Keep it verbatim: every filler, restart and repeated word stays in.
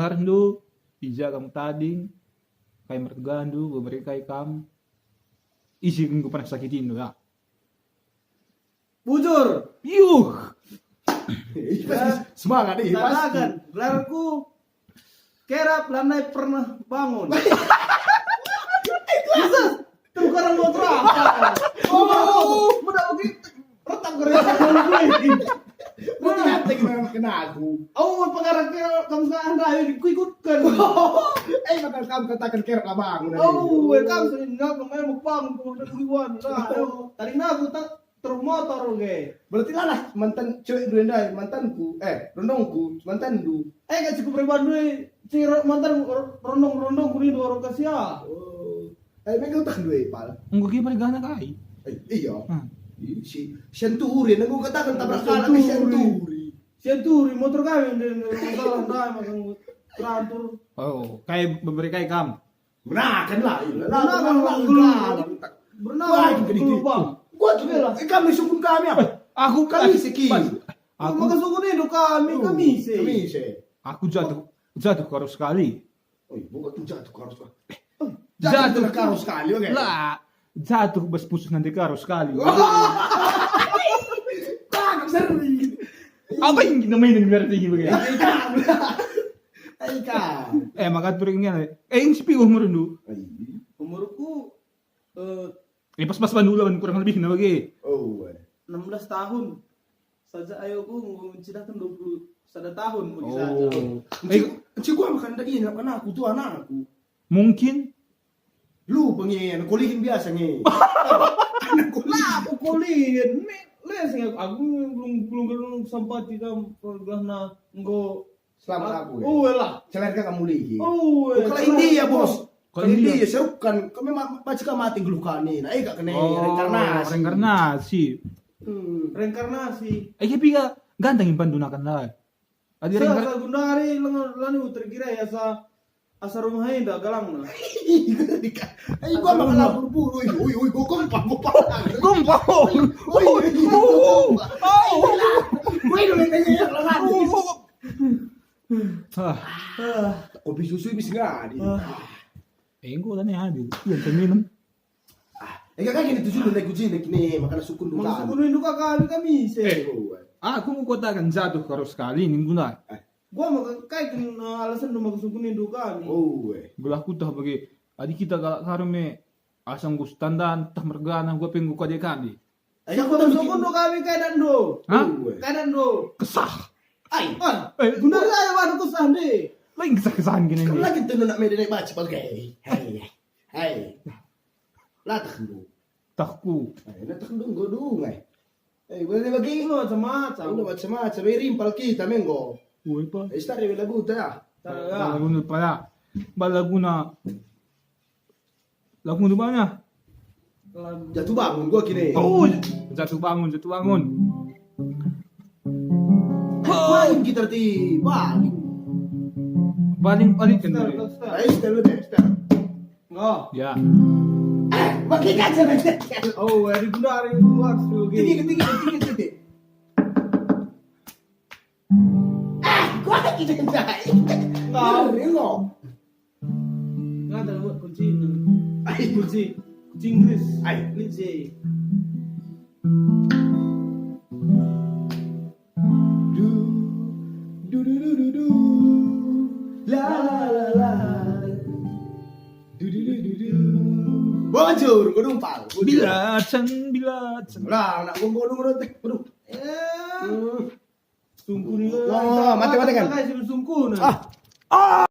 gelarndu, i ja kam tading, kai mergandu, beberapa kai kam, isi enggo pernah sakitindu, ya. Bujur. Yuh. Semangat nih, pas. Katakan, gelarku Kerap Landai pernah bangun. Bisa, tuh karang mau terasa. Oh, udah begitu. Retak gereja. Berarti nanti kita kena aku. Oh, pengarang kamu sekarang dah, kuikutkan. Eh, maka kamu katakan Kerap lah bangun. Oh, kamu sering nggak kemarin mau bangun, kemudian kuiwan. Nah, tadi aku tak terus motor, oke. Berarti lalah mantan cewek dua ndai, mantanku, eh, rondongku, mantanndu. Eh, gak cukup reban dua, si ro-, mantan ro-, rondong-rondongku ni dua orang kasia. Oh. Eh, mega utah dua, Pal. Enggo ki paling gana kai. Eh, iya. Hmm. Ih, si Senturi, nunggu katakan tabrak kalak, eh, Senturi. Senturi. Senturi, motor kami, ndai, ndai, masalah, ndai, makan trantur. Oh, kai beberi kai kam. Menaken lah, iya. Menaken lah, lah, lah, lah. Menaken lah, lah, lah. Wah, itu kedikit. Bang. Gua juga lah. Eh, kami sukun kami apa? Eh, aku kami seki. Aku maka sukun itu kami, kami se. Kami se. Aku jatuh, jatuh karo sekali. Oh, iya, bukan tuh jatuh karo sekali. Jatuh karo sekali, oke. Lah, jatuh bas pusuh nanti karo sekali. Tak seri. Apa yang kita mainin berarti ini, bagaimana? Aika. Eh, maka turing ni, eh, ing sipi umurndu? Umurku, eh, eh, pas-pas bandu lah, kurang lebih na bage. Oh, eh. Enam belas tahun. Saja ayo ku enggo mencidahkan dua puluh sada tahun mungkin saja. Oh. Enci, enci gua makan daging, makan aku tuh anakku. Mungkin. Lu pengen kulihin biasa nge. Anak kulihin. Lah, aku kulihin. Me, les nge. Aku belum, belum, belum sempat kita pernah enggo. Selamat aku, ya. Oh, lah. Celer kamu lihin. Oh, kalau India, Bos. Kalau India, seru kan. Kami ma-, baca kan mati geluh kami. Nah, eh, gak kena reinkarnasi. Reinkarnasi. Hmm. Reinkarnasi. Eh, tapi gak ganteng impan dunakan lah. Adi reinkarnasi. Gundari lengan lani terkira ya sa Asa rumah enda galangna. Ayo gua makan buru-buru, ui, ui, ui, gua kompak, gua kompak. Kompak. Ui, ui, ui, gua kompak. Ui, ui, ui, ui, ui. Ah. Kopi susu bisa nggak, Di? Ah. Enggo tadi hadir. Iya, minum. Ah, ega kaki ni tujuh nai kujin kini makan sukun duka. Makan sukun duka kami, kami se. Eh, aku mau katakan jatuh karo sekali ningguna. Eh. Gua maka kai kin, eh, alasan lu maka sukun duka kami. Oh, eh. Gelah kutah bagi adi kita galak karu me asa nggo standan tah mergana gua penggo kade kade. Ega kutah sukun duka kami kai dan do. Hah? Oh, eh. Kai dan do. Kesah. Ai. Ah, eh, guna gua- saya baru kesah deh. Lain kesah-kesahan gini. Kamu lagi tuh nak medan baca pakai. Hai. Hai. Latah ndu. Tahku. Eh, latah ndu enggo dung, eh. Eh, boleh bagi? Enggo macam-macam. Enggo macam-macam. Eh, rimpal kita menggo. Ui, pa. Eh, start ya lagu ta. Lagu ni pala. Ba lagu na. Lagu ni banyak. Jatuh bangun gua kini. Oh, jatuh bangun, jatuh bangun. Main gitar ti paling. Paling, paling. Ayo, setel dulu deh, setel. Oh. Ya. Pakai kaca, pakai kaca. Oh, dari guna, dari luar, tinggi, tinggi, tinggi, tinggi. Ah, gua tidak. Ngeri lo. Nggak ada buat kunci. Ai. Kunci, kunci Inggris. Ai. Kunci. Du, du, du, du, du, du. La, la, la, la. Du, du, du, du, du. Bonjour, gunung pal. Bonjour. Bilacan, bilacan. Lah, nak gunung, gunung, gunung. Aduh. Eh. Sungkun. Wah, mate, mate kan? Sungkun. Ah. Ah.